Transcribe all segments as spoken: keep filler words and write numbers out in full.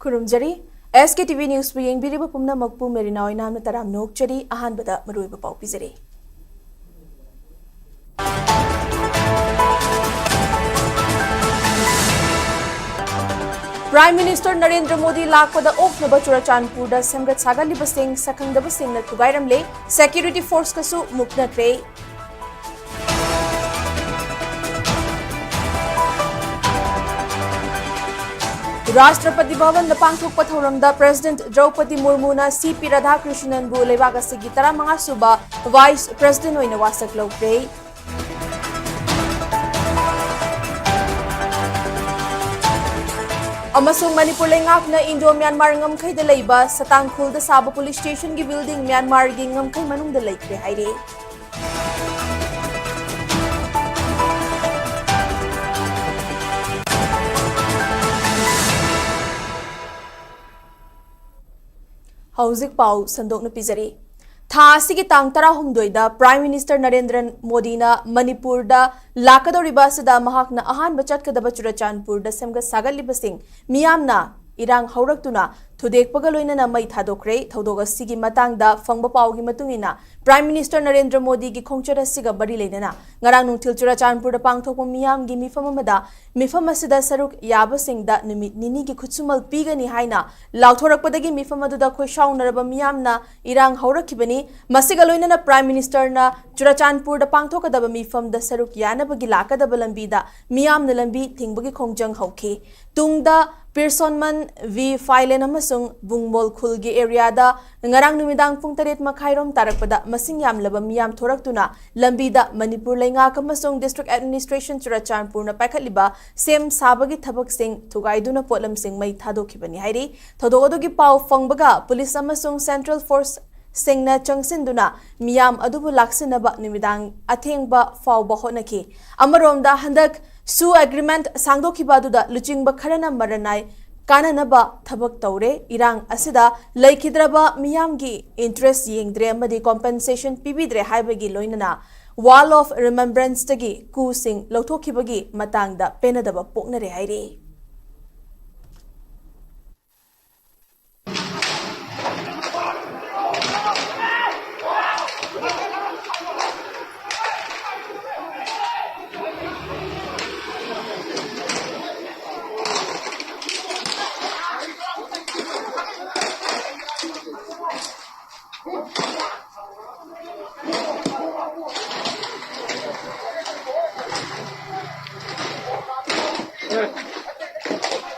ꯈꯨꯔꯨꯝꯖꯔꯤ꯫ ꯑꯦꯁ ꯀꯦ T V ꯅ꯭ꯌꯨꯁꯄꯨ ꯌꯦꯡꯕꯤꯔꯤꯕ ꯄꯨꯝꯅꯃꯛꯄꯨ Marina ꯑꯣꯏꯅꯥꯝꯅ ꯇꯔꯥꯝꯅ ꯑꯣꯛꯆꯔꯤ꯫ ꯑꯍꯥꯟꯕꯗ ꯃꯔꯨꯑꯣꯏꯕ ꯄꯥꯎ ꯄꯤꯖꯔꯤ꯫ Prime Minister ꯅꯔꯦꯟꯗ꯭ꯔ ꯃꯣꯗꯤ ꯂꯥꯛꯄꯗ ꯑꯣꯛꯅꯕ ꯆꯨꯔꯆꯥꯟꯄꯨꯔꯗ ꯁꯦꯝꯒꯠ ꯁꯥꯒꯠꯂꯤꯕꯁꯤꯡ ꯁꯛꯈꯪꯗꯕꯁꯤꯡꯅ ꯊꯨꯒꯥꯏꯔꯝꯂꯦ꯫ Security force ꯀꯁꯨ ꯃꯨꯛꯅꯈ꯭ꯔꯦ꯫ ꯔꯥꯁꯇ꯭ꯔꯄꯇꯤ ꯚꯕꯟꯗ ꯄꯥꯡꯊꯣꯛꯄ ꯊꯧꯔꯝꯗ President ꯗ꯭ꯔꯧꯄꯗꯤ ꯃꯨꯔꯃꯨꯅ ꯁꯤ ꯄꯤ ꯔꯥꯙꯥꯀ꯭ꯔꯤꯁꯅꯟꯕꯨ ꯂꯩꯕꯥꯛ ꯑꯁꯤꯒꯤ ꯇꯔꯥꯃꯉꯥ ꯁꯨꯕ Vice President ꯑꯣꯏꯅ ꯋꯥꯁꯛ ꯂꯧꯈ꯭ꯔꯦ꯫ ꯑꯃꯁꯨꯡ ꯃꯅꯤꯄꯨꯔ ꯂꯩꯉꯥꯛꯅ ꯏꯟꯗꯣ ꯃ꯭ꯌꯥꯟꯃꯥꯔ ꯉꯝꯈꯩꯗ ꯂꯩꯕ ꯁꯇꯥꯡꯈꯨꯜꯗ ꯁꯥꯕ police station ꯒꯤ building ꯃ꯭ꯌꯥꯟꯃꯥꯔꯒꯤ ꯉꯝꯈꯩ ꯃꯅꯨꯡꯗ ꯂꯩꯈ꯭ꯔꯦ ꯍꯥꯏꯔꯦ꯫ ꯍꯧꯖꯤꯛ ꯄꯥꯎ ꯁꯟꯗꯣꯛꯅ ꯄꯤꯖꯔꯤ꯫ ꯊꯥ ꯑꯁꯤꯒꯤ ꯇꯥꯡ ꯇꯔꯥꯍꯨꯝꯗꯣꯏꯗ Prime Minister ꯅꯔꯦꯟꯗ꯭ꯔ ꯃꯣꯗꯤꯅ ꯃꯅꯤꯄꯨꯔꯗ ꯂꯥꯛꯀꯗꯧꯔꯤꯕ ꯑꯁꯤꯗ ꯃꯍꯥꯛꯅ ꯑꯍꯥꯟꯕ ꯆꯠꯀꯗꯕ ꯆꯨꯔꯆꯥꯟꯄꯨꯔꯗ ꯁꯦꯝꯒꯠ ꯁꯥꯒꯠꯂꯤꯕꯁꯤꯡ ꯃꯤꯌꯥꯝꯅ ꯏꯔꯥꯡ ꯍꯧꯔꯛꯇꯨꯅ ꯊꯨꯗꯦꯛꯄꯒ ꯂꯣꯏꯅꯅ ꯃꯩ ꯊꯥꯗꯣꯛꯈ꯭ꯔꯦ꯫ ꯊꯧꯗꯣꯛ ꯑꯁꯤꯒꯤ ꯃꯇꯥꯡꯗ ꯐꯪꯕ ꯄꯥꯎꯒꯤ ꯃꯇꯨꯡ ꯏꯟꯅ, Prime Minister ꯅꯔꯦꯟꯗ꯭ꯔ ꯃꯣꯗꯤꯒꯤ ꯈꯣꯡꯆꯠ ꯑꯁꯤꯒ ꯃꯔꯤ ꯂꯩꯅꯅ ꯉꯔꯥꯡ ꯅꯨꯡꯊꯤꯜ ꯆꯨꯔꯆꯥꯟꯄꯨꯔꯗ ꯄꯥꯡꯊꯣꯛꯄ ꯃꯤꯌꯥꯝꯒꯤ ꯃꯤꯐꯝ ꯑꯃꯗ ꯃꯤꯐꯝ ꯑꯁꯤꯗ ꯁꯔꯨꯛ ꯌꯥꯕꯁꯤꯡꯗ ꯅꯨꯃꯤꯠ ꯅꯤꯅꯤꯒꯤ ꯈꯨꯠꯁꯨꯃꯜ ꯄꯤꯒꯅꯤ ꯍꯥꯏꯅ ꯂꯥꯎꯊꯣꯔꯛꯄꯗꯒꯤ ꯃꯤꯐꯝ ꯑꯗꯨꯗ ꯈꯣꯏꯁꯥꯎꯅꯔꯕ ꯃꯤꯌꯥꯝꯅ ꯏꯔꯥꯡ ꯍꯧꯔꯛꯈꯤꯕꯅꯤ꯫ ꯃꯁꯤꯒ ꯂꯣꯏꯅꯅ Prime Minister ꯅ ꯆꯨꯔꯆꯥꯟꯄꯨꯔꯗ ꯄꯥꯡꯊꯣꯛꯀꯗꯕ ꯃꯤꯐꯝꯗ ꯁꯔꯨꯛ ꯌꯥꯅꯕꯒꯤ ꯂꯥꯛꯀꯗꯕ ꯂꯝꯕꯤꯗ ꯃꯤꯌꯥꯝꯅ ꯂꯝꯕꯤ ꯊꯤꯡꯕꯒꯤ ꯈꯣꯡꯖꯪ ꯍꯧꯈꯤ꯫ ꯇꯨꯡꯗ ꯄꯤꯔꯁꯣꯟꯃꯟ, ꯚꯤ ꯐꯥꯏꯂꯦꯟ ꯑꯃꯁꯨꯡ ꯕꯨꯡꯃꯣꯜ ꯈꯨꯜꯒꯤ area ꯗ ꯉꯔꯥꯡ ꯅꯨꯃꯤꯗꯥꯡ ꯄꯨꯡ ꯇꯔꯦꯠ ꯃꯈꯥꯏꯔꯣꯝ ꯇꯥꯔꯛꯄꯗ ꯃꯁꯤꯡ ꯌꯥꯝꯂꯕ ꯃꯤꯌꯥꯝ ꯊꯣꯔꯛꯇꯨꯅ ꯂꯝꯕꯤꯗ ꯃꯅꯤꯄꯨꯔ ꯂꯩꯉꯥꯛ ꯑꯃꯁꯨꯡ District Administration ꯆꯨꯔꯆꯥꯟꯄꯨꯔꯅ ꯄꯥꯏꯈꯠꯂꯤꯕ ꯁꯦꯝ ꯁꯥꯕꯒꯤ ꯊꯕꯛꯁꯤꯡ ꯊꯨꯒꯥꯏꯗꯨꯅ ꯄꯣꯠꯂꯝꯁꯤꯡ ꯃꯩ ꯊꯥꯗꯣꯛꯈꯤꯕꯅꯤ ꯍꯥꯏꯔꯤ꯫ ꯊꯧꯗꯣꯛ ꯑꯗꯨꯒꯤ ꯄꯥꯎ ꯐꯪꯕꯒ police ꯑꯃꯁꯨꯡ central force ꯁꯤꯡꯅ ꯆꯪꯁꯤꯟꯗꯨꯅ ꯃꯤꯌꯥꯝ ꯑꯗꯨꯕꯨ ꯂꯥꯛꯁꯤꯟꯅꯕ ꯅꯨꯃꯤꯗꯥꯡ ꯑꯊꯦꯡꯕ ꯐꯥꯎꯕ ꯍꯣꯠꯅꯈꯤ꯫ ꯑꯃꯔꯣꯝꯗ, ꯍꯟꯗꯛ ꯁꯨ agreement ꯁꯥꯡꯗꯣꯛꯈꯤꯕ ꯑꯗꯨꯗ ꯂꯨꯆꯤꯡꯕ ꯈꯔꯅ ꯃꯔꯅꯥꯏ ꯀꯥꯟꯅꯅꯕ ꯊꯕꯛ ꯇꯧꯔꯦ꯫ ꯏꯔꯥꯡ ꯑꯁꯤꯗ ꯂꯩꯈꯤꯗ꯭ꯔꯕ ꯃꯤꯌꯥꯝꯒꯤ interest ꯌꯦꯡꯗ꯭ꯔꯦ ꯑꯃꯗꯤ compensation ꯄꯤꯕꯤꯗ꯭ꯔꯦ ꯍꯥꯏꯕꯒꯤ ꯂꯣꯏꯅꯅ Wall of Remembrance ꯇꯒꯤ ꯀꯨꯁꯤꯡ ꯂꯧꯊꯣꯛꯈꯤꯕꯒꯤ ꯃꯇꯥꯡꯗ ꯄꯦꯟꯅꯗꯕ ꯄꯣꯛꯅꯔꯦ ꯍꯥꯏꯔꯤ꯫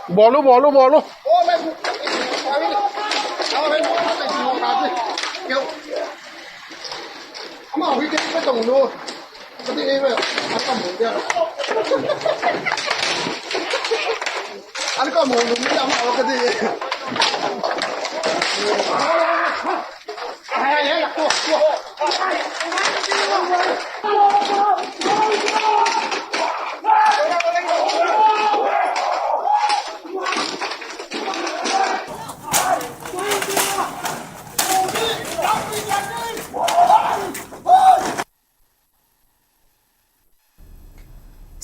ꯎꯕꯥꯜꯂꯨ, ꯎꯕꯥꯜꯂꯨ, ꯎꯕꯥꯜꯂꯨ꯫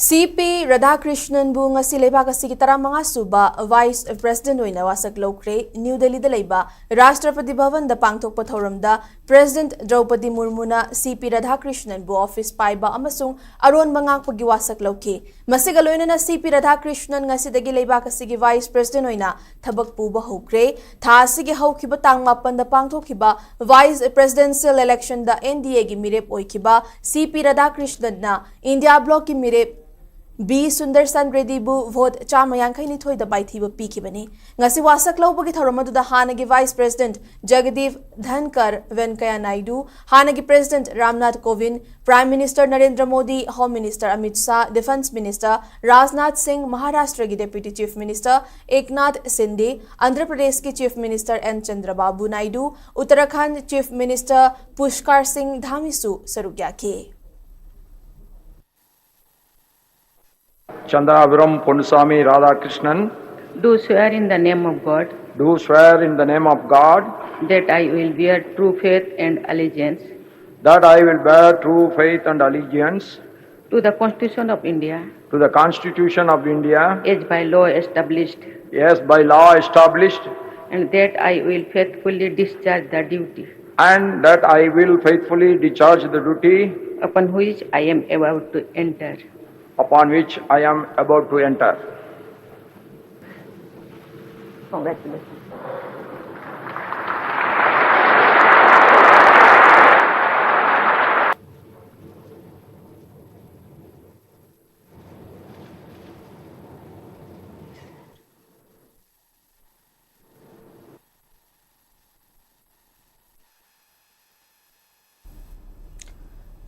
ꯁꯤ ꯄꯤ ꯔꯥꯙꯥꯀ꯭ꯔꯤꯁꯅꯟꯕꯨ ꯉꯁꯤ ꯂꯩꯕꯥꯛ ꯑꯁꯤꯒꯤ ꯇꯔꯥꯃꯉꯥ ꯁꯨꯕ ꯚꯥꯏꯁ ꯄ꯭ꯔꯦꯁꯤꯗꯦꯟꯠ ꯑꯣꯏꯅ ꯋꯥꯁꯛ ꯂꯧꯈ꯭ꯔꯦ꯫ ꯅ꯭ꯌꯨ ꯗꯦꯜꯂꯤꯗ ꯂꯩꯕ ꯔꯥꯁꯇ꯭ꯔꯄꯇꯤ ꯚꯕꯟꯗ ꯄꯥꯡꯊꯣꯛꯄ ꯊꯧꯔꯝꯗ ꯄ꯭ꯔꯦꯁꯤꯗꯦꯟꯠ ꯗ꯭ꯔꯧꯄꯗꯤ ꯃꯨꯔꯃꯨꯅ ꯁꯤ ꯄꯤ ꯔꯥꯙꯥꯀ꯭ꯔꯤꯁꯅꯟꯕꯨ ꯑꯣꯐꯤꯁ ꯄꯥꯏꯕ ꯑꯃꯁꯨꯡ ꯑꯔꯣꯟꯕ ꯉꯥꯛꯄꯒꯤ ꯋꯥꯁꯛ ꯂꯧꯈꯤ꯫ ꯃꯁꯤꯒ ꯂꯣꯏꯅꯅ ꯁꯤ ꯄꯤ ꯔꯥꯙꯥꯀ꯭ꯔꯤꯁꯅꯟ ꯉꯁꯤꯗꯒꯤ ꯂꯩꯕꯥꯛ ꯑꯁꯤꯒꯤ ꯚꯥꯏꯁ ꯄ꯭ꯔꯦꯁꯤꯗꯦꯟꯠ ꯑꯣꯏꯅ ꯊꯕꯛ ꯄꯨꯕ ꯍꯧꯈ꯭ꯔꯦ꯫ ꯊꯥ ꯑꯁꯤꯒꯤ ꯍꯧꯈꯤꯕ ꯇꯥꯡ ꯃꯥꯄꯟꯗ ꯄꯥꯡꯊꯣꯛꯈꯤꯕ ꯚꯥꯏꯁ ꯄ꯭ꯔꯦꯁꯤꯗꯦꯟꯁꯤꯌꯦꯜ ꯏꯂꯦꯛꯁꯟꯗ ꯑꯦꯟ ꯗꯤ ꯑꯦꯒꯤ ꯃꯤꯔꯦꯞ ꯑꯣꯏꯈꯤꯕ ꯁꯤ ꯄꯤ ꯔꯥꯙꯥꯀ꯭ꯔꯤꯁꯅꯟꯅ ꯏꯟꯗꯤꯌꯥ ꯕ꯭ꯂꯣꯛꯀꯤ ꯃꯤꯔꯦꯞ ꯕꯤ ꯁꯨꯟꯗꯔꯁꯟ ꯔꯦꯗꯤꯕꯨ ꯚꯣꯠ ꯆꯥꯝꯃ ꯌꯥꯡꯈꯩ ꯅꯤꯊꯣꯏꯗ ꯃꯥꯏꯊꯤꯕ ꯄꯤꯈꯤꯕꯅꯤ꯫ ꯉꯁꯤ ꯋꯥꯁꯛ ꯂꯧꯕꯒꯤ ꯊꯧꯔꯝ ꯑꯗꯨꯗ ꯍꯥꯟꯅꯒꯤ ꯚꯥꯏꯁ ꯄ꯭ꯔꯦꯁꯤꯗꯦꯟꯠ ꯖꯒꯗꯤꯞ ꯙꯟꯀꯔ, ꯚꯦꯟꯀꯌꯥ ꯅꯥꯏꯗꯨ, ꯍꯥꯟꯅꯒꯤ president Ramnath Kovind, prime minister Narendra Modi, home minister Amit Shah, defence minister Rajnath Singh, ꯃꯍꯥꯔꯥꯁꯇ꯭ꯔꯒꯤ deputy chief minister Eknath Shinde, Andhra ꯄ꯭ꯔꯗꯦꯁꯀꯤ chief minister N Chandrababu Naidu, Uttarakhand chief minister Pushkar Singh ꯙꯥꯃꯤꯁꯨ ꯁꯔꯨꯛ ꯌꯥꯈꯤ꯫ Chandanapuram Ponusami Radhakrishnan, do swear in the name of God do swear in the name of God that I will bear true faith and allegiance that I will bear true faith and allegiance to the Constitution of India to the Constitution of India as by law established, as by law established, and that I will faithfully discharge the duty and that I will faithfully discharge the duty upon which I am about to enter. upon which I am about to enter. Congratulations.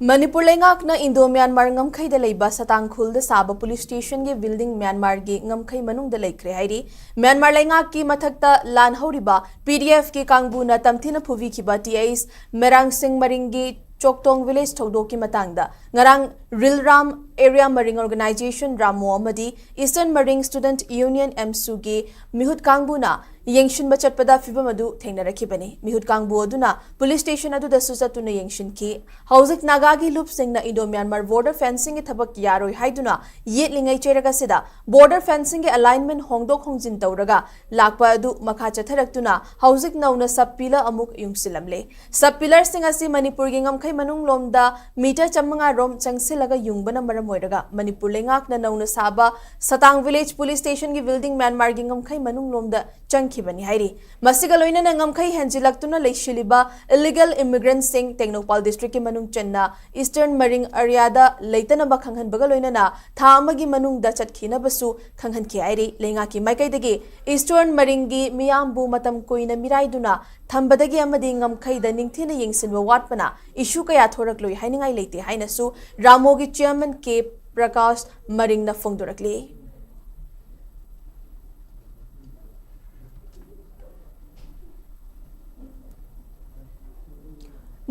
Manipur ꯂꯩꯉꯥꯛꯅ Indo Myanmar ꯉꯝꯈꯩꯗ ꯂꯩꯕ ꯁꯇꯥꯡꯈꯨꯜꯗ ꯁꯥꯕ police ꯁ꯭ꯇꯦꯁꯟꯒꯤ building ꯃ꯭ꯌꯥꯟꯃꯥꯔꯒꯤ ꯉꯝꯈꯩ ꯃꯅꯨꯡꯗ ꯂꯩꯈ꯭ꯔꯦ ꯍꯥꯏꯔꯤ꯫ Myanmar ꯂꯩꯉꯥꯛꯀꯤ ꯃꯊꯛꯇ ꯂꯥꯟ ꯍꯧꯔꯤꯕ ꯄꯤ ꯗꯤ ꯑꯦꯐꯀꯤ ꯀꯥꯡꯕꯨꯅ ꯇꯝꯊꯤꯅ ꯐꯨꯕꯤꯈꯤꯕ ꯇꯤ ꯑꯩꯆ ꯃꯦꯔꯥꯡꯁꯤꯡ ꯃꯔꯤꯡꯒꯤ ꯆꯣꯛꯇꯣꯡ ꯚꯤꯂꯦꯖ ꯊꯧꯗꯣꯛꯀꯤ ꯃꯇꯥꯡꯗ ꯉꯔꯥꯡ ꯔꯤꯜ ꯔꯥꯝ ꯑꯦꯔꯤꯌꯥ ꯃꯔꯤꯡ ꯑꯣꯔꯒꯅꯥꯏꯖꯦꯁꯟ ꯔꯥꯃꯣ ꯑꯃꯗꯤ ꯏꯁꯇꯔꯟ ꯃꯔꯤꯡ ꯁ꯭ꯇꯨꯗꯦꯟꯠ ꯌꯨꯅꯤꯌꯟ ꯑꯦꯝꯁꯨꯒꯤ ꯃꯤꯍꯨꯠ ꯀꯥꯡꯕꯨꯅ ꯌꯦꯡꯁꯤꯟꯕ ꯆꯠꯄꯗ ꯐꯤꯚꯝ ꯑꯗꯨ ꯊꯦꯡꯅꯔꯛꯈꯤꯕꯅꯤ꯫ ꯃꯤꯍꯨꯠ ꯀꯥꯡꯕꯨ ꯑꯗꯨꯅ ꯄꯨꯂꯤꯁ ꯁ꯭ꯇꯦꯁꯟ ꯑꯗꯨꯗꯁꯨ ꯆꯠꯇꯨꯅ ꯌꯦꯡꯁꯤꯟꯈꯤ꯫ ꯍꯧꯖꯤꯛ ꯅꯥꯒꯥꯒꯤ ꯂꯨꯞꯁꯤꯡꯅ ꯏꯟꯗꯣ ꯃ꯭ꯌꯥꯟꯃꯥꯔ ꯕꯣꯔꯗꯔ ꯐꯦꯟꯁꯤꯡꯒꯤ ꯊꯕꯛ ꯌꯥꯔꯣꯏ ꯍꯥꯏꯗꯨꯅ ꯌꯦꯠꯂꯤꯉꯩ ꯆꯩꯔꯛ ꯑꯁꯤꯗ ꯕꯣꯔꯗꯔ ꯐꯦꯟꯁꯤꯡꯒꯤ ꯑꯦꯂꯥꯏꯟꯃꯦꯟ ꯍꯣꯡꯗꯣꯛ ꯍꯣꯡꯖꯤꯟ ꯇꯧꯔꯒ ꯂꯥꯛꯄ ꯑꯗꯨ ꯃꯈꯥ ꯆꯠꯊꯔꯛꯇꯨꯅ ꯍꯧꯖꯤꯛ ꯅꯧꯅ ꯁꯕ ꯄꯤꯂꯔ ꯑꯃꯨꯛ ꯌꯨꯡꯁꯤꯜꯂꯝꯂꯦ꯫ ꯁꯕ ꯄꯤꯂꯔꯁꯤꯡ ꯑꯁꯤ ꯃꯅꯤꯄꯨꯔꯒꯤ ꯉꯝꯈꯩ ꯃꯅꯨꯡ ꯂꯣꯝꯗ ꯃꯤꯇꯔ ꯆꯥꯃꯉꯥ ꯔꯣꯝ ꯆꯪꯁꯤꯜꯂꯒ ꯌꯨꯡꯕꯅ ꯃꯔꯝ ꯑꯣꯏꯔꯒ ꯃꯅꯤꯄꯨꯔ ꯂꯩꯉꯥꯛꯅ ꯅꯧꯅ ꯁꯥꯕ ꯁꯇꯥꯡ ꯚꯤꯂꯦꯖ ꯄꯨꯂꯤꯁ ꯁ꯭ꯇꯦꯁꯟꯒꯤ ꯕꯤꯜꯗꯤꯡ ꯃ꯭ꯌꯥꯟꯃꯥꯔꯒꯤ ꯉꯝꯈꯩ ꯃꯅꯨꯡ ꯂꯣꯝꯗ ꯆꯪꯈꯤꯕꯅꯤ ꯍꯥꯏꯔꯤ꯫ ꯃꯁꯤꯒ ꯂꯣꯏꯅꯅ ꯉꯝꯈꯩ ꯍꯦꯟꯖꯤꯜꯂꯛꯇꯨꯅ ꯂꯩꯁꯤꯜꯂꯤꯕ ꯏꯂꯤꯒꯦꯜ ꯏꯃꯤꯒ꯭ꯔꯦꯟꯠꯁꯤꯡ ꯇꯦꯡꯅꯧꯄꯥꯜ ꯗꯤꯁꯇ꯭ꯔꯤꯛꯀꯤ ꯃꯅꯨꯡ ꯆꯟꯅ ꯏꯁꯇꯔꯟ ꯃꯔꯤꯡ ꯑꯦꯔꯤꯌꯥꯗ ꯂꯩꯇꯅꯕ ꯈꯪꯍꯟꯕꯒ ꯂꯣꯏꯅꯅ ꯊꯥ ꯑꯃꯒꯤ ꯃꯅꯨꯡꯗ ꯆꯠꯈꯤꯅꯕꯁꯨ ꯈꯪꯍꯟꯈꯤ ꯍꯥꯏꯔꯤ꯫ ꯂꯩꯉꯥꯛꯀꯤ ꯃꯥꯏꯀꯩꯗꯒꯤ ꯏꯁꯇꯔꯟ ꯃꯔꯤꯡꯒꯤ ꯃꯤꯌꯥꯝꯕꯨ ꯃꯇꯝ ꯀꯨꯏꯅ ꯃꯤꯔꯥꯏꯗꯨꯅ ꯊꯝꯕꯗꯒꯤ ꯑꯃꯗꯤ ꯉꯝꯈꯩꯗ ꯅꯤꯡꯊꯤꯅ ꯌꯦꯡꯁꯤꯟꯕ ꯋꯥꯠꯄꯅ ꯏꯁꯨ ꯀꯌꯥ ꯊꯣꯔꯛꯂꯣꯏ ꯍꯥꯏꯅꯤꯡꯉꯥꯏ ꯂꯩꯇꯦ ꯍꯥꯏꯅꯁꯨ ꯔꯥꯃꯣꯒꯤ ꯆꯤꯌꯔꯃꯦꯟ ꯀꯦ ꯄ꯭ꯔꯀꯥꯁ ꯃꯔꯤꯡꯅ ꯐꯣꯡꯗꯣꯔꯛꯂꯤ꯫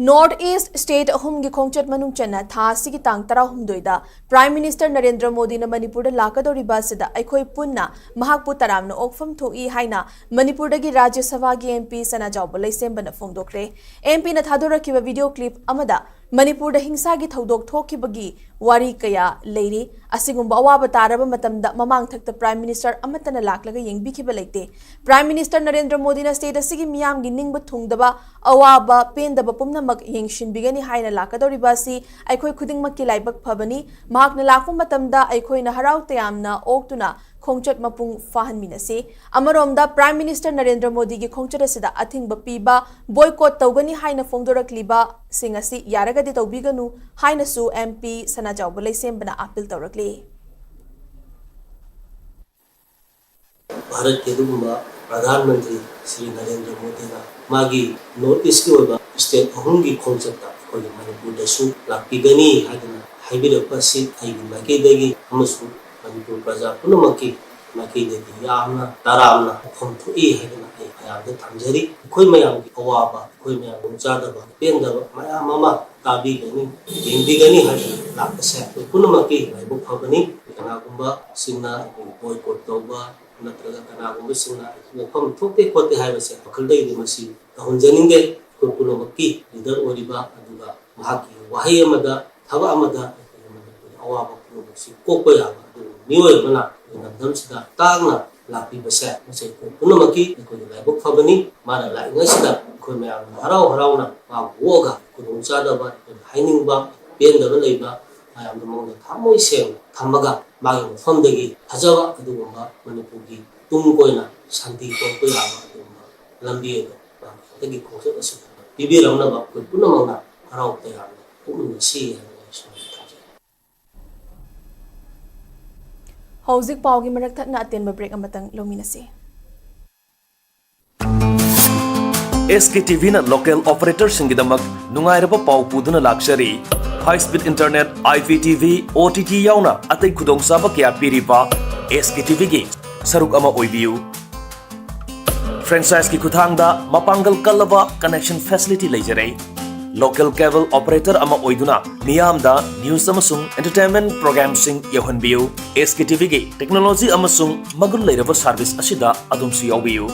ꯅꯣꯔꯠ ꯏꯁ ꯁ꯭ꯇꯦꯠ ꯑꯍꯨꯝꯒꯤ ꯈꯣꯡꯆꯠ ꯃꯅꯨꯡ ꯆꯟꯅ ꯊꯥ ꯑꯁꯤꯒꯤ ꯇꯥꯡ ꯇꯔꯥꯍꯨꯝꯗꯣꯏꯗ ꯄ꯭ꯔꯥꯏꯝ ꯃꯤꯅꯤꯁꯇꯔ ꯅꯔꯦꯟꯗ꯭ꯔ ꯃꯣꯗꯤꯅ ꯃꯅꯤꯄꯨꯔꯗ ꯂꯥꯛꯀꯗꯧꯔꯤꯕ ꯑꯁꯤꯗ ꯑꯩꯈꯣꯏ ꯄꯨꯟꯅ ꯃꯍꯥꯛꯄꯨ ꯇꯔꯥꯝꯅ ꯑꯣꯛꯐꯝ ꯊꯣꯛꯏ ꯍꯥꯏꯅ ꯃꯅꯤꯄꯨꯔꯗꯒꯤ ꯔꯥꯖ꯭ꯌ ꯁꯚꯥꯒꯤ ꯑꯦꯝ ꯄꯤ ꯁꯅꯥꯖꯥꯎꯕ ꯂꯩꯁꯦꯝꯕꯅ ꯐꯣꯡꯗꯣꯛꯈ꯭ꯔꯦ꯫ ꯑꯦꯝ ꯄꯤꯅ ꯊꯥꯗꯣꯔꯛꯈꯤꯕ ꯚꯤꯗꯤꯑꯣ ꯀ꯭ꯂꯤꯞ ꯑꯃꯗ ꯃꯅꯤꯄꯨꯔꯗ ꯍꯤꯡꯁꯥꯒꯤ ꯊꯧꯗꯣꯛ ꯊꯣꯛꯈꯤꯕꯒꯤ ꯋꯥꯔꯤ ꯀꯌꯥ ꯂꯩꯔꯤ꯫ ꯑꯁꯤꯒꯨꯝꯕ ꯑꯋꯥꯕ ꯇꯥꯔꯕ ꯃꯇꯝꯗ ꯃꯃꯥꯡ ꯊꯛꯇ ꯄ꯭ꯔꯥꯏꯝ ꯃꯤꯅꯤꯁꯇꯔ ꯑꯃꯠꯇꯅ ꯂꯥꯛꯂꯒ ꯌꯦꯡꯕꯤꯈꯤꯕ ꯂꯩꯇꯦ꯫ ꯄ꯭ꯔꯥꯏꯝ ꯃꯤꯅꯤꯁꯇꯔ ꯅꯔꯦꯟꯗ꯭ꯔ ꯃꯣꯗꯤꯅ ꯁ꯭ꯇꯦꯠ ꯑꯁꯤꯒꯤ ꯃꯤꯌꯥꯝꯒꯤ ꯅꯤꯡꯕ ꯊꯨꯡꯗꯕ, ꯑꯋꯥꯕ, ꯄꯦꯟꯗꯕ ꯄꯨꯝꯅꯃꯛ ꯌꯦꯡꯁꯤꯟꯕꯤꯒꯅꯤ ꯍꯥꯏꯅ ꯂꯥꯛꯀꯗꯧꯔꯤꯕ ꯑꯁꯤ ꯑꯩꯈꯣꯏ ꯈꯨꯗꯤꯡꯃꯛꯀꯤ ꯂꯥꯏꯕꯛ ꯐꯕꯅꯤ꯫ ꯃꯍꯥꯛꯅ ꯂꯥꯛꯄ ꯃꯇꯝꯗ ꯑꯩꯈꯣꯏꯅ ꯍꯔꯥꯎ ꯇꯌꯥꯝꯅ ꯑꯣꯛꯇꯨꯅ ꯈꯣꯡꯆꯠ ꯃꯄꯨꯡ ꯐꯥꯍꯟꯃꯤꯟꯅꯁꯤ꯫ ꯑꯃꯔꯣꯝꯗ, ꯄ꯭ꯔꯥꯏꯝ ꯃꯤꯅꯤꯁꯇꯔ ꯅꯔꯦꯟꯗ꯭ꯔ ꯃꯣꯗꯤꯒꯤ ꯈꯣꯡꯆꯠ ꯑꯁꯤꯗ ꯑꯊꯤꯡꯕ ꯄꯤꯕ, ꯕꯣꯏꯀꯣꯠ ꯇꯧꯒꯅꯤ ꯍꯥꯏꯅ ꯐꯣꯡꯗꯣꯔꯛꯂꯤꯕꯁꯤꯡ ꯑꯁꯤ ꯌꯥꯔꯒꯗꯤ ꯇꯧꯕꯤꯒꯅꯨ ꯍꯥꯏꯅꯁꯨ ꯑꯦꯝ ꯄꯤ ꯁꯅꯥꯖꯥꯎꯕ ꯂꯩꯁꯦꯝꯕꯅ ꯑꯥꯄꯤꯜ ꯇꯧꯔꯛꯂꯤ꯫ ꯚꯥꯔꯠꯀꯤ ꯑꯗꯨꯒꯨꯝꯕ ꯄ꯭ꯔꯙꯥꯟ ꯃꯟꯇ꯭ꯔꯤ ꯁ꯭ꯔꯤ ꯅꯔꯦꯟꯗ꯭ꯔ ꯃꯣꯗꯤꯅ ꯃꯥꯒꯤ ꯅꯣꯔꯠ ꯏꯁꯀꯤ ꯑꯣꯏꯕ ꯁ꯭ꯇꯦꯠ ꯑꯍꯨꯝꯒꯤ ꯈꯣꯡꯆꯠꯇ ꯑꯩꯈꯣꯏꯒꯤ ꯃꯅꯤꯄꯨꯔꯗꯁꯨ ꯂꯥꯛꯄꯤꯒꯅꯤ ꯍꯥꯏꯗꯅ ꯍꯥꯏꯕꯤꯔꯛꯄ ꯑꯁꯤ ꯑꯩꯒꯤ ꯃꯥꯏꯀꯩꯗꯒꯤ ꯑꯃꯁꯨꯡ ꯃꯅꯤꯄꯨꯔ ꯄ꯭ꯔꯖꯥ ꯄꯨꯝꯅꯃꯛꯀꯤ ꯃꯥꯏꯀꯩꯗꯒꯤ ꯌꯥꯝꯅ ꯇꯔꯥꯝꯅ ꯋꯥꯐꯝ ꯊꯣꯛꯏ ꯍꯥꯏꯗꯅ ꯑꯩ ꯃꯌꯥꯝꯗ ꯊꯝꯖꯔꯤ꯫ ꯑꯩꯈꯣꯏ ꯃꯌꯥꯝꯒꯤ ꯑꯋꯥꯕ, ꯑꯩꯈꯣꯏ ꯃꯌꯥꯝ ꯈꯨꯗꯣꯡꯆꯥꯗꯕ, ꯄꯦꯟꯗꯕ ꯃꯌꯥꯝ ꯑꯃ ꯇꯥꯕꯤꯒꯅꯤ, ꯌꯦꯡꯕꯤꯒꯅꯤ ꯍꯥꯏꯗꯅ ꯂꯥꯛꯄꯁꯦ ꯑꯩꯈꯣꯏ ꯄꯨꯝꯅꯃꯛꯀꯤ ꯂꯥꯏꯕꯛ ꯐꯕꯅꯤ꯫ ꯀꯅꯥꯒꯨꯝꯕꯁꯤꯡꯅ ꯑꯩꯈꯣꯏ ꯕꯣꯏꯀꯣꯠ ꯇꯧꯕ ꯅꯠꯇ꯭ꯔꯒ ꯀꯅꯥꯒꯨꯝꯕꯁꯤꯡꯅ ꯋꯥꯐꯝ ꯊꯣꯛꯇꯦ ꯈꯣꯠꯇꯦ ꯍꯥꯏꯕꯁꯦ ꯋꯥꯈꯜꯗꯒꯤꯗꯤ ꯃꯁꯤ ꯇꯧꯍꯟꯖꯅꯤꯡꯗꯦ꯫ ꯑꯩꯈꯣꯏ ꯄꯨꯝꯅꯃꯛꯀꯤ ꯂꯤꯗꯔ ꯑꯣꯏꯔꯤꯕ ꯑꯗꯨꯒ ꯃꯍꯥꯛꯀꯤ ꯋꯥꯍꯩ ꯑꯃꯗ, ꯊꯕꯛ ꯑꯃꯗ ꯑꯩꯈꯣꯏꯒꯤ ꯃꯅꯤꯄꯨꯔꯒꯤ ꯑꯋꯥꯕ ꯄꯨꯝꯅꯃꯛꯁꯤ ꯀꯣꯛꯄ ꯌꯥꯕ ꯑꯗꯨꯒꯨꯝꯕ ꯃꯤꯑꯣꯏ ꯑꯃꯅ ꯑꯩꯈꯣꯏ ꯂꯝꯗꯝꯁꯤꯗ ꯇꯥꯡꯅ ꯂꯥꯛꯄꯤꯕꯁꯦ ꯃꯁꯤ ꯑꯩꯈꯣꯏ ꯄꯨꯝꯅꯃꯛꯀꯤ ꯑꯩꯈꯣꯏꯒꯤ ꯂꯥꯏꯕꯛ ꯐꯕꯅꯤ꯫ ꯃꯥꯅ ꯂꯥꯛꯏꯉꯩꯁꯤꯗ ꯑꯩꯈꯣꯏ ꯃꯌꯥꯝꯅ ꯍꯔꯥꯎ ꯍꯔꯥꯎꯅ ꯃꯥꯕꯨ ꯑꯣꯛꯑꯒ ꯈꯨꯗꯣꯡꯆꯥꯗꯕ, ꯑꯩꯈꯣꯏꯅ ꯍꯥꯏꯅꯤꯡꯕ, ꯄꯦꯟꯗꯕ ꯂꯩꯕ ꯃꯌꯥꯝꯗꯨ ꯃꯉꯣꯟꯗ ꯊꯃꯣꯏ ꯁꯦꯡꯅ ꯊꯝꯃꯒ ꯃꯥꯒꯤ ꯃꯐꯝꯗꯒꯤ ꯐꯖꯕ ꯑꯗꯨꯒꯨꯝꯕ ꯃꯅꯤꯄꯨꯔꯒꯤ ꯇꯨꯡ ꯀꯣꯏꯅ ꯁꯥꯟꯇꯤ ꯄꯨꯔꯛꯄ ꯌꯥꯕ ꯑꯗꯨꯒꯨꯝꯕ ꯂꯝꯕꯤ ꯑꯗꯨ ꯃꯥꯒꯤ ꯍꯟꯗꯛꯀꯤ ꯈꯣꯡꯆꯠ ꯑꯁꯤꯗ ꯄꯤꯕꯤꯔꯝꯅꯕ ꯑꯩꯈꯣꯏ ꯄꯨꯝꯅꯃꯛꯅ ꯍꯔꯥꯎ ꯇꯌꯥꯝꯅ ꯄꯨꯛꯅꯤꯡ ꯅꯨꯡꯁꯤ ꯍꯥꯏꯅ ꯑꯩ ꯁꯨꯃꯥꯏꯅ ꯊꯝꯖꯒꯦ꯫ ꯍꯧꯖꯤꯛ ꯄꯥꯎꯒꯤ ꯃꯔꯛ ꯊꯠꯅ ꯑꯇꯦꯟꯕ ꯕ꯭ꯔꯦꯛ ꯑꯃꯇꯪ ꯂꯧꯃꯤꯟꯅꯁꯤ꯫ ꯑꯦꯁ ꯀꯦ ꯇꯤ ꯚꯤꯅ ꯂꯣꯀꯦꯜ ꯑꯣꯄꯔꯦꯇꯔꯁꯤꯡꯒꯤꯗꯃꯛ ꯅꯨꯡꯉꯥꯏꯔꯕ ꯄꯥꯎ ꯄꯨꯗꯨꯅ ꯂꯥꯛꯆꯔꯤ꯫ High speed internet, I P T V, O T T ꯌꯥꯎꯅ ꯑꯇꯩ ꯈꯨꯗꯣꯡꯆꯥꯕ ꯀꯌꯥ ꯄꯤꯔꯤꯕ ꯑꯦꯁ ꯀꯦ ꯇꯤ ꯚꯤꯒꯤ ꯁꯔꯨꯛ ꯑꯃ ꯑꯣꯏꯕꯤꯌꯨ꯫ ꯐ꯭ꯔꯦꯟꯆꯥꯏꯖꯀꯤ ꯈꯨꯠꯊꯥꯡꯗ ꯃꯄꯥꯡꯒꯜ ꯀꯜꯂꯕ ꯀꯅꯦꯛꯁꯟ ꯐꯦꯁꯤꯂꯤꯇꯤ ꯂꯩꯖꯔꯦ꯫ ꯂꯣꯀꯦꯜ ꯀꯦꯕꯜ ꯑꯣꯄꯔꯦꯇꯔ ꯑꯃ ꯑꯣꯏꯗꯨꯅ ꯃꯤꯌꯥꯝꯗ ꯅ꯭ꯌꯨꯁ ꯑꯃꯁꯨꯡ ꯑꯦꯟꯇꯔꯇꯦꯟꯃꯦꯟꯠ ꯄ꯭ꯔꯣꯒ꯭ꯔꯥꯝꯁꯤꯡ ꯌꯧꯍꯟꯕꯤꯌꯨ꯫ ꯑꯦꯁ ꯀꯦ ꯇꯤ ꯚꯤꯒꯤ ꯇꯦꯛꯅꯣꯂꯣꯖꯤ ꯑꯃꯁꯨꯡ ꯃꯒꯨꯟ ꯂꯩꯔꯕ ꯁꯔꯚꯤꯁ ꯑꯁꯤꯗ ꯑꯗꯣꯝꯁꯨ ꯌꯥꯎꯕꯤꯌꯨ꯫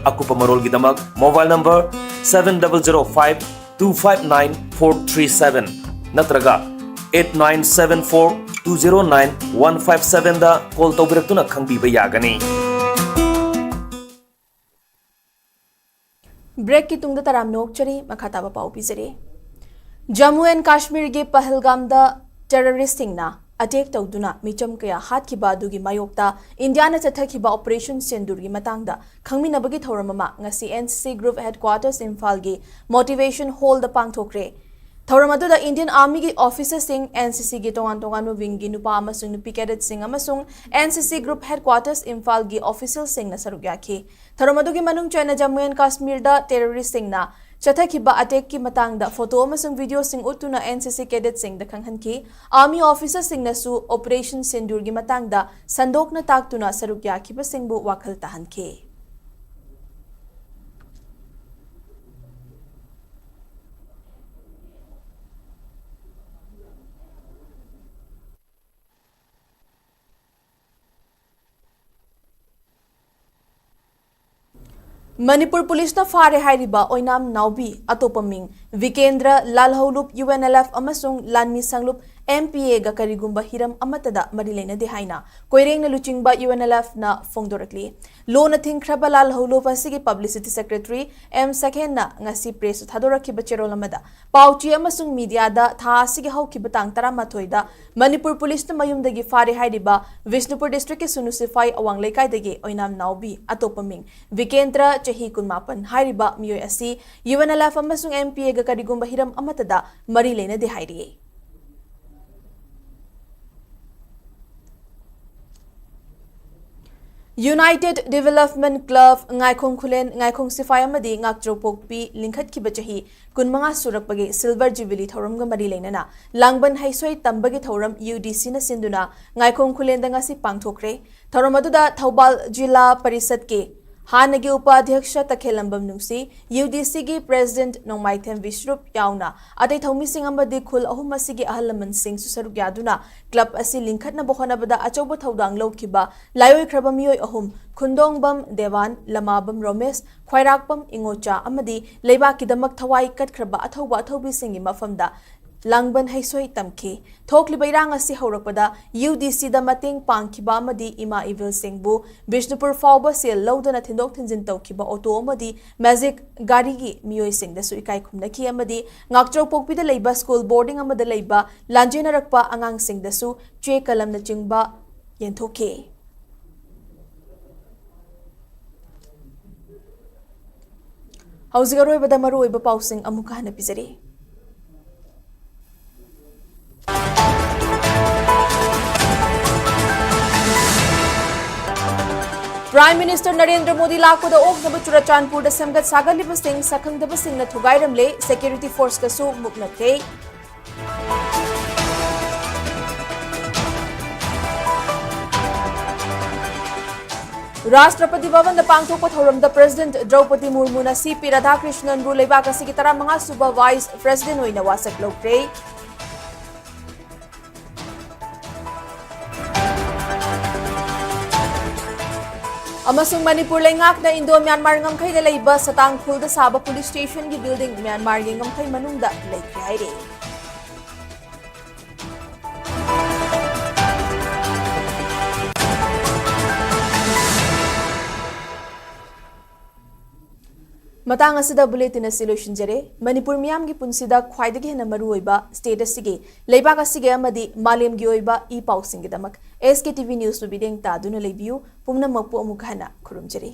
ꯑꯀꯨꯞꯄ ꯃꯔꯣꯜꯒꯤꯗꯃꯛ mobile number seven double zero five two five nine four three seven ꯅꯠꯇ꯭ꯔꯒ eight nine seven four two zero nine one five seven ꯗ ꯀꯣꯜ ꯇꯧꯕꯤꯔꯛꯇꯨꯅ ꯈꯪꯕꯤꯕ ꯌꯥꯒꯅꯤ꯫ ꯕ꯭ꯔꯦꯛꯀꯤ ꯇꯨꯡꯗ ꯇꯔꯥꯝꯅ ꯑꯣꯛꯆꯔꯤ꯫ ꯃꯈꯥ ꯇꯥꯕ ꯄꯥꯎ ꯄꯤꯖꯔꯤ꯫ ꯖꯝꯃꯨ ꯑꯦꯟ ꯀꯥꯁꯃꯤꯔꯒꯤ ꯄꯍꯜꯒꯥꯝꯗ ꯇꯦꯔꯣꯔꯤꯁ꯭ꯠꯁꯤꯡꯅ ꯑꯦꯇꯦꯛ ꯇꯧꯗꯨꯅ ꯃꯤꯆꯝ ꯀꯌꯥ ꯍꯥꯠꯈꯤꯕ ꯑꯗꯨꯒꯤ ꯃꯥꯌꯣꯛꯇ ꯏꯟꯗꯤꯌꯥꯅ ꯆꯠꯊꯈꯤꯕ ꯑꯣꯄꯔꯦꯁꯟ ꯁꯦꯟꯗꯨꯔꯒꯤ ꯃꯇꯥꯡꯗ ꯈꯪꯃꯤꯟꯅꯕꯒꯤ ꯊꯧꯔꯝ ꯑꯃ ꯉꯁꯤ ꯑꯦꯟ ꯁꯤ ꯁꯤ ꯒ꯭ꯔꯨꯞ ꯍꯦꯗꯀ꯭ꯋꯥꯇꯔꯁ ꯏꯝꯐꯥꯜꯒꯤ ꯃꯣꯇꯤꯚꯦꯁꯟ ꯍꯣꯜꯗ ꯄꯥꯡꯊꯣꯛꯈ꯭ꯔꯦ꯫ ꯊꯧꯔꯝ ꯑꯗꯨꯗ ꯏꯟꯗꯤꯌꯟ ꯑꯥꯔꯃꯤꯒꯤ ꯑꯣꯐꯤꯁꯔꯁꯤꯡ, ꯑꯦꯟ ꯁꯤ ꯁꯤꯒꯤ ꯇꯣꯉꯥꯟ ꯇꯣꯉꯥꯟꯕ ꯋꯤꯡꯒꯤ ꯅꯨꯄꯥ ꯑꯃꯁꯨꯡ ꯅꯨꯄꯤ ꯀꯦꯗꯦꯠꯁꯤꯡ ꯑꯃꯁꯨꯡ ꯑꯦꯟ ꯁꯤ ꯁꯤ ꯒ꯭ꯔꯨꯞ ꯍꯦꯗꯀ꯭ꯋꯥꯇꯔꯁ ꯏꯝꯐꯥꯜꯒꯤ ꯑꯣꯐꯤꯁꯤꯌꯦꯜꯁꯤꯡꯅ ꯁꯔꯨꯛ ꯌꯥꯈꯤ꯫ ꯊꯧꯔꯝ ꯑꯗꯨꯒꯤ ꯃꯅꯨꯡ ꯆꯟꯅ ꯖꯝꯃꯨ ꯑꯦꯟ ꯀꯥꯁꯃꯤꯔꯗ ꯇꯦꯔꯣꯔꯤꯁ꯭ꯠꯁꯤꯡꯅ ꯆꯠꯊꯈꯤꯕ ꯑꯦꯇꯦꯛꯀꯤ ꯃꯇꯥꯡꯗ ꯐꯣꯇꯣ ꯑꯃꯁꯨꯡ ꯚꯤꯗꯤꯑꯣꯁꯤꯡ ꯎꯠꯇꯨꯅ ꯑꯦꯟ ꯁꯤ ꯁꯤ ꯀꯦꯗꯦꯠꯁꯤꯡꯗ ꯈꯪꯍꯟꯈꯤ꯫ ꯑꯥꯔꯃꯤ ꯑꯣꯐꯤꯁꯔꯁꯤꯡꯅꯁꯨ ꯑꯣꯄꯔꯦꯁꯟ ꯁꯤꯟꯗꯨꯔꯒꯤ ꯃꯇꯥꯡꯗ ꯁꯟꯗꯣꯛꯅ ꯇꯥꯛꯇꯨꯅ ꯁꯔꯨꯛ ꯌꯥꯈꯤꯕꯁꯤꯡꯕꯨ ꯋꯥꯈꯜ ꯇꯥꯍꯟꯈꯤ꯫ ꯃꯅꯤꯄꯨꯔ ꯄꯨꯂꯤꯁꯅ ꯐꯥꯔꯦ ꯍꯥꯏꯔꯤꯕ ꯑꯣꯏꯅꯥꯝ ꯅꯥꯎꯕꯤ, ꯑꯇꯣꯞꯄ ꯃꯤꯡ ꯚꯤꯀꯦꯟꯗ꯭ꯔ, ꯂꯥꯜꯍꯧꯂꯨꯞ ꯌꯨ ꯑꯦꯟ ꯑꯦꯜ ꯑꯦꯐ ꯑꯃꯁꯨꯡ ꯂꯥꯟꯃꯤ ꯁꯪꯂꯨꯞ ꯑꯦꯝ ꯄꯤ ꯑꯦꯒ ꯀꯔꯤꯒꯨꯝꯕ ꯍꯤꯔꯝ ꯑꯃꯠꯇꯗ ꯃꯔꯤ ꯂꯩꯅꯗꯦ ꯍꯥꯏꯅ ꯀꯣꯏꯔꯦꯡꯅ ꯂꯨꯆꯤꯡꯕ ꯌꯨ ꯑꯦꯟ ꯑꯦꯜ ꯑꯦꯐꯅ ꯐꯣꯡꯗꯣꯔꯛꯂꯤ꯫ ꯂꯣꯟꯅ ꯊꯤꯡꯈ꯭ꯔꯕ ꯂꯥꯜꯍꯧꯂꯨꯞ ꯑꯁꯤꯒꯤ ꯄꯕ꯭ꯂꯤꯁꯤꯇꯤ ꯁꯦꯀ꯭ꯔꯦꯇꯔꯤ ꯑꯦꯝ ꯁꯈꯦꯟꯅ ꯉꯁꯤ ꯄ꯭ꯔꯦꯁꯇ ꯊꯥꯗꯣꯔꯛꯈꯤꯕ ꯆꯦꯔꯣꯜ ꯑꯃꯗ, ꯄꯥꯎꯆꯦ ꯑꯃꯁꯨꯡ ꯃꯤꯗꯤꯌꯥꯗ ꯊꯥ ꯑꯁꯤꯒꯤ ꯍꯧꯈꯤꯕ ꯇꯥꯡ ꯇꯔꯥꯃꯥꯊꯣꯏꯗ ꯃꯅꯤꯄꯨꯔ ꯄꯨꯂꯤꯁꯅ ꯃꯌꯨꯝꯗꯒꯤ ꯐꯥꯔꯦ ꯍꯥꯏꯔꯤꯕ ꯕꯤꯁꯅꯨꯄꯨꯔ ꯗꯤꯁꯇ꯭ꯔꯤꯛꯀꯤ ꯁꯨꯅꯨ ꯁꯤꯐꯥꯏ ꯑꯋꯥꯡ ꯂꯩꯀꯥꯏꯗꯒꯤ ꯑꯣꯏꯅꯥꯝ ꯅꯥꯎꯕꯤ, ꯑꯇꯣꯞꯄ ꯃꯤꯡ ꯚꯤꯀꯦꯟꯗ꯭ꯔ, ꯆꯍꯤ ꯀꯨꯟꯃꯥꯄꯟ ꯍꯥꯏꯔꯤꯕ ꯃꯤꯑꯣꯏ ꯑꯁꯤ ꯌꯨ ꯑꯦꯟ ꯑꯦꯜ ꯑꯦꯐ ꯑꯃꯁꯨꯡ ꯑꯦꯝ ꯄꯤ ꯑꯦꯒ ꯀꯔꯤꯒꯨꯝꯕ ꯍꯤꯔꯝ ꯑꯃꯠꯇꯗ ꯃꯔꯤ ꯂꯩꯅꯗꯦ ꯍꯥꯏꯔꯤ꯫ ꯌꯨꯅꯥꯏꯇꯦꯗ ꯗꯤꯚꯦꯂꯞꯃꯦꯟ ꯀ꯭ꯂꯕ ꯉꯥꯏꯈꯣꯡ ꯈꯨꯂꯦꯟ, ꯉꯥꯏꯈꯣꯡ ꯁꯤꯐꯥꯏ ꯑꯃꯗꯤ ꯉꯥꯛꯆꯧꯄꯣꯛꯄꯤ ꯂꯤꯡꯈꯠꯈꯤꯕ ꯆꯍꯤ ꯀꯨꯟꯃꯉꯥ ꯁꯨꯔꯛꯄꯒꯤ ꯁꯤꯜꯚꯔ ꯖꯨꯕꯤꯂꯤ ꯊꯧꯔꯝꯒ ꯃꯔꯤ ꯂꯩꯅꯅ ꯂꯥꯡꯕꯟ ꯍꯩꯁꯣꯏ ꯇꯝꯕꯒꯤ ꯊꯧꯔꯝ ꯌꯨ ꯗꯤ ꯁꯤꯅ ꯁꯤꯟꯗꯨꯅ ꯉꯥꯏꯈꯣꯡ ꯈꯨꯂꯦꯟꯗ ꯉꯁꯤ ꯄꯥꯡꯊꯣꯛꯈ꯭ꯔꯦ꯫ ꯊꯧꯔꯝ ꯑꯗꯨꯗ ꯊꯧꯕꯥꯜ ꯖꯤꯂꯥ ꯄꯔꯤꯁꯠꯀꯤ ꯍꯥꯟꯅꯒꯤ ꯎꯄꯥꯙ꯭ꯌꯛꯁ ꯇꯈꯦꯜꯂꯝꯕꯝ ꯅꯨꯡꯁꯤ, ꯌꯨ ꯗꯤ ꯁꯤꯒꯤ ꯄ꯭ꯔꯦꯁꯤꯗꯦꯟꯠ ꯅꯣꯡꯃꯥꯏꯊꯦꯝ ꯕꯤꯁ꯭ꯔꯨꯞ ꯌꯥꯎꯅ ꯑꯇꯩ ꯊꯧꯃꯤꯁꯤꯡ ꯑꯃꯗꯤ ꯈꯨꯜ ꯑꯍꯨꯝ ꯑꯁꯤꯒꯤ ꯑꯍꯜ ꯂꯃꯟꯁꯤꯡꯁꯨ ꯁꯔꯨꯛ ꯌꯥꯗꯨꯅ ꯀ꯭ꯂꯕ ꯑꯁꯤ ꯂꯤꯡꯈꯠꯅꯕ ꯍꯣꯠꯅꯕꯗ ꯑꯆꯧꯕ ꯊꯧꯗꯥꯡ ꯂꯧꯈꯤꯕ ꯂꯥꯏꯑꯣꯏꯈ꯭ꯔꯕ ꯃꯤꯑꯣꯏ ꯑꯍꯨꯝ, ꯈꯨꯟꯗꯣꯡꯕꯝ ꯗꯦꯋꯥꯟ, ꯂꯃꯥꯕꯝ ꯔꯣꯃꯦꯁ, ꯈ꯭ꯋꯥꯏꯔꯥꯛꯄꯝ ꯏꯉꯣꯆꯥ ꯑꯃꯗꯤ ꯂꯩꯕꯥꯛꯀꯤꯗꯃꯛ ꯊꯋꯥꯏ ꯀꯠꯈ꯭ꯔꯕ ꯑꯊꯧꯕ ꯑꯊꯧꯕꯤꯁꯤꯡꯒꯤ ꯃꯐꯝꯗ ꯂꯥꯡꯕꯟ ꯍꯩꯁꯣꯏ ꯇꯝꯈꯤ꯫ ꯊꯣꯛꯂꯤꯕ ꯏꯔꯥꯡ ꯑꯁꯤ ꯍꯧꯔꯛꯄꯗ ꯌꯨ ꯗꯤ ꯁꯤꯗ ꯃꯇꯦꯡ ꯄꯥꯡꯈꯤꯕ ꯑꯃꯗꯤ ꯏꯃꯥ ꯏꯕꯦꯜꯁꯤꯡꯕꯨ ꯕꯤꯁꯅꯨꯄꯨꯔ ꯐꯥꯎꯕ ꯁꯦꯜ ꯂꯧꯗꯅ ꯊꯤꯟꯗꯣꯛ ꯊꯤꯟꯖꯤꯟ ꯇꯧꯈꯤꯕ ꯑꯣꯇꯣ ꯑꯃꯗꯤ ꯃꯦꯖꯤꯛ ꯒꯥꯔꯤꯒꯤ ꯃꯤꯑꯣꯏꯁꯤꯡꯗꯁꯨ ꯏꯀꯥꯏ ꯈꯨꯝꯅꯈꯤ ꯑꯃꯗꯤ ꯉꯥꯛꯆꯧꯄꯣꯛꯄꯤꯗ ꯂꯩꯕ ꯁ꯭ꯀꯨꯜ ꯕꯣꯔꯗꯤꯡ ꯑꯃꯗ ꯂꯩꯕ ꯂꯥꯟꯖꯦꯟꯅꯔꯛꯄ ꯑꯉꯥꯡꯁꯤꯡꯗꯁꯨ ꯆꯦ ꯀꯂꯝꯅꯆꯤꯡꯕ ꯌꯦꯟꯊꯣꯛꯈꯤ꯫ ꯍꯧꯖꯤꯛ ꯑꯔꯣꯏꯕꯗ ꯃꯔꯨꯑꯣꯏꯕ ꯄꯥꯎꯁꯤꯡ ꯑꯃꯨꯛꯀ ꯍꯟꯅ ꯄꯤꯖꯔꯤ꯫ Prime Minister ꯅꯔꯦꯟꯗ꯭ꯔ ꯃꯣꯗꯤ ꯂꯥꯛꯄꯗ ꯑꯣꯛꯅꯕ ꯆꯨꯔꯆꯥꯟꯄꯨꯔꯗ ꯁꯦꯝꯒꯠ ꯁꯥꯒꯠꯂꯤꯕꯁꯤꯡ ꯁꯛꯈꯪꯗꯕꯁꯤꯡꯅ ꯊꯨꯒꯥꯏꯔꯝꯂꯦ, security force ꯀꯁꯨ ꯃꯨꯛꯅꯈ꯭ꯔꯦ꯫ ꯔꯥꯁꯇ꯭ꯔꯄꯇꯤ ꯚꯕꯟꯗ ꯄꯥꯡꯊꯣꯛꯄ ꯊꯧꯔꯝꯗ President ꯗ꯭ꯔꯧꯄꯗꯤ ꯃꯨꯔꯃꯨꯅ ꯁꯤ ꯄꯤ ꯔꯥꯙꯥꯀ꯭ꯔꯤꯁꯅꯟꯕꯨ ꯂꯩꯕꯥꯛ ꯑꯁꯤꯒꯤ ꯇꯔꯥꯃꯉꯥ ꯁꯨꯕ Vice President ꯑꯣꯏꯅ ꯋꯥꯁꯛ ꯂꯧꯈ꯭ꯔꯦ꯫ ꯑꯃꯁꯨꯡ ꯃꯅꯤꯄꯨꯔ ꯂꯩꯉꯥꯛꯅ ꯏꯟꯗꯣ ꯃ꯭ꯌꯥꯟꯃꯥꯔ ꯉꯝꯈꯩꯗ ꯂꯩꯕ ꯁꯇꯥꯡꯈꯨꯜꯗ ꯁꯥꯕ police station ꯒꯤ building ꯃ꯭ꯌꯥꯟꯃꯥꯔꯒꯤ ꯉꯝꯈꯩ ꯃꯅꯨꯡꯗ ꯂꯩꯈ꯭ꯔꯦ ꯍꯥꯏꯔꯦ꯫ ꯃꯇꯥꯡ ꯑꯁꯤꯗ bulletin ꯑꯁꯤ ꯂꯣꯏꯁꯤꯟꯖꯔꯦ꯫ ꯃꯅꯤꯄꯨꯔ ꯃꯤꯌꯥꯝꯒꯤ ꯄꯨꯟꯁꯤꯗ ꯈ꯭ꯋꯥꯏꯗꯒꯤ ꯍꯦꯟꯅ ꯃꯔꯨ ꯑꯣꯏꯕ state ꯑꯁꯤꯒꯤ, ꯂꯩꯕꯥꯛ ꯑꯁꯤꯒꯤ ꯑꯃꯗꯤ ꯃꯥꯂꯦꯝꯒꯤ ꯑꯣꯏꯕ E ꯄꯥꯎꯁꯤꯡꯒꯤꯗꯃꯛ S K T V News ꯕꯨ ꯃꯤꯠꯌꯦꯡ ꯇꯥꯗꯨꯅ ꯂꯩꯕꯤꯌꯨ꯫ ꯄꯨꯝꯅꯃꯛꯄꯨ ꯑꯃꯨꯛ ꯍꯟꯅ ꯈꯨꯔꯨꯝꯖꯔꯤ꯫